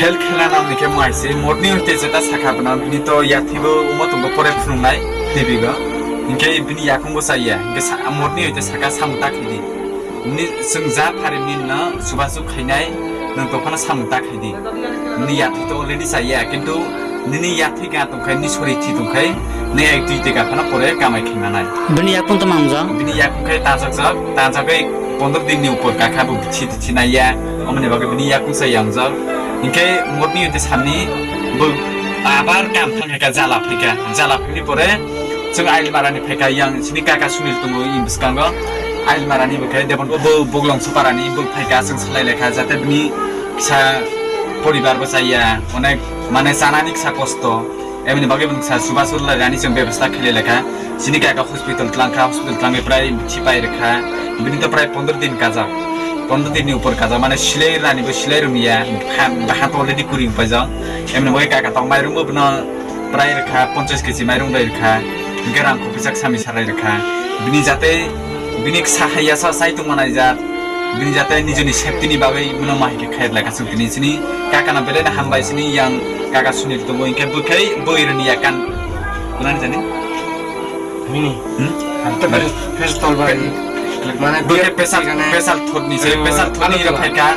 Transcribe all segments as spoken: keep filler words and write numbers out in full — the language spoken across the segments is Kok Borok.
Hel khela nam ni khe mai se, morning hoite jeta sakha bana, bini to yathwi bo umo tongo pore phunuknai T V go. Hinkhe bini yakung bo chaya, hinkhe sa-, morning hoite saka samung ta khaidi. Ni chwng ja pharimni no chubachu khainai, nwng tophano samung ta khaidi. Ni yathwi to already chaya, kintu nini yathwi ga tongkhai, ni sori thi tongkhai, ni ek dui teka phano pore kamai khaima nai. Bini yakung to mangjak? Bini yakung khai tajak jak, tajagwi pondro din ni upor kakha bo bithi tithi naiya, omoni bagwi bini yakung sa yangjak. Hinkhe morning hoite sani bo abar kam thang kha jala phaikha, jala phaini pore chwng Ailmara ni phaikha, yang sini kaka Sunil tongo i bwskango. Ailmara ni bo khe Debon bo Buglong Supara ni bo phaikha, chwng salai lekha jate bini kisa poribar bo chaya, onek mane chanani kisa kosto. Eboni bagwi bini kisa chubachu lai rani chwng bebasta khlai lekha. Sini kaka hospital tlang kha, hospital tlangwi prai bithi pai rwkha. Bini to prai pondro din kajak. Pondro din ni upor kajak, mane silai rani bo silai rwmya. Kha, bahan to already kuri paijak. Eboni bagwi kaka tong mairum bo bino prai rwkha, ponchas kg mairum rai rwkha. Hinkhe rang khopijak sami sarai rwkha. Bini jate bini kisa haiya sa sai tongma naijak, bini jate nijini safety ni bagwi mano ma hai khe khair lai kasuk tini sini kaka na belai na hambai sini yang kaka Sunil tongo hinkhe bwkhai bwrwi rwni ya kan kunani jani? Bini? Hmm? Ang to Bari. Pes-, pes tol bari. Mane bwkhai biya pesal, ekhane pesal thot ni se, oh, pesal thot ni ano iro kala. Phaikha,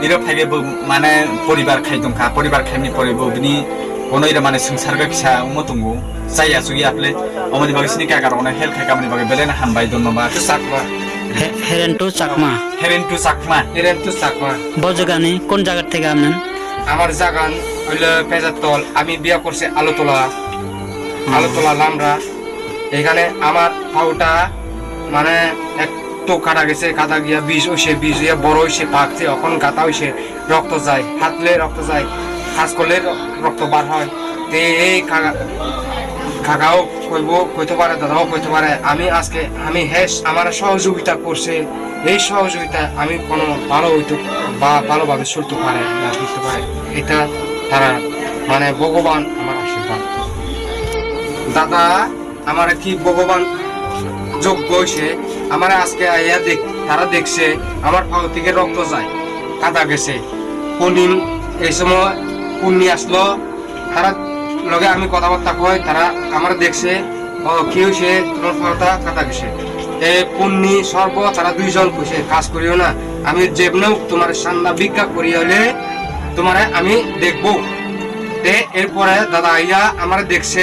iro phaikhe bo mane poribar khai tongkha, poribar khaimni pore bo bini kono iro mane swngchar khe kisa omo tongo. Chaya chugwi aple, omoni bagwi sini kaka rokno help khai kamani bagwi belai no hambai, dhonnobad. Chakma. He-, Herentu Chakma. Herentu Chakma. Herentu Chakma. Bo jagani kon jaga theke amnen? আমার জাগান হইল পেজারতল, আমি বিয়া করছি আলোতলা, হুম। আলোতলা লামরা। এখানে আমার পাউটা মানে একটু কাটা গেছে, কাটা গিয়া বিষ হইছে, বিষ হইয়া বড় হইছে, পাকছে, এখন গাঁথা হইছে। রক্ত যায়, হাতলে রক্ত যায়, কাজ করলে র-, রক্ত বার হয়। তে এই কাকা, কাকাও কইবো, কইতে পারে, দাদাও কইতে পারে, আমি আজকে, আমি হেস, আমার সহযোগিতা করছে, এই সহযোগিতা আমি কোনো ভালো হইতে বা ভালোভাবে চলতে পারে না, ফিরতে পারে, এটা তারা মানে ভগবান আমার আশীর্বাদ। দাদা আমার কি ভগবান যোগ্য হইছে? আমার আজকে আইয়া দেখ, তারা দেখছে আমার পাও থেকে রক্ত যায়, কাটা গেছে। পূর্ণিম এই সময় পূর্ণি আসলো, তারা লগে আমি কথাবার্তা কই, তারা আমার দেখছে, "ও, কি হইছে? তোমার পাওটা কাটা গেছে।" এ পূর্ণি সর্ব তারা দুইজন কইছে, "কাজ করিও না, আমি যেমন তোমার সান্না ভিক্ষা করি হলে তোমারে আমি দেখবো।" তে এরপরে দাদা আইয়া আমার দেখছে,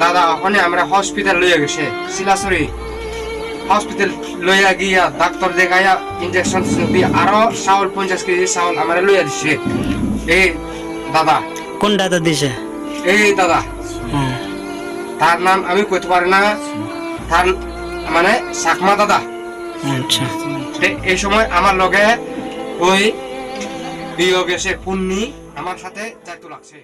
দাদা, ওখানে আমরা হসপিটাল লইয়া গেছে, সিলাসরি হসপিটাল লইয়া গিয়া ডাক্তার দেখাইয়া ইঞ্জেকশন দিয়ে আরো চাউল পঞ্চাশ কেজি চাউল আমরা লইয়া দিছে। এই দাদা। কোন দাদা দিছে? এই দাদা। হুম। তার নাম আমি কইতে পারি না, তার মানে চাকমা দাদা। আচ্ছা। তে এই সময় আমার লগে ওই ইয়ে গেছে, পুন্নি আমার সাথে যাইতো লাগছে।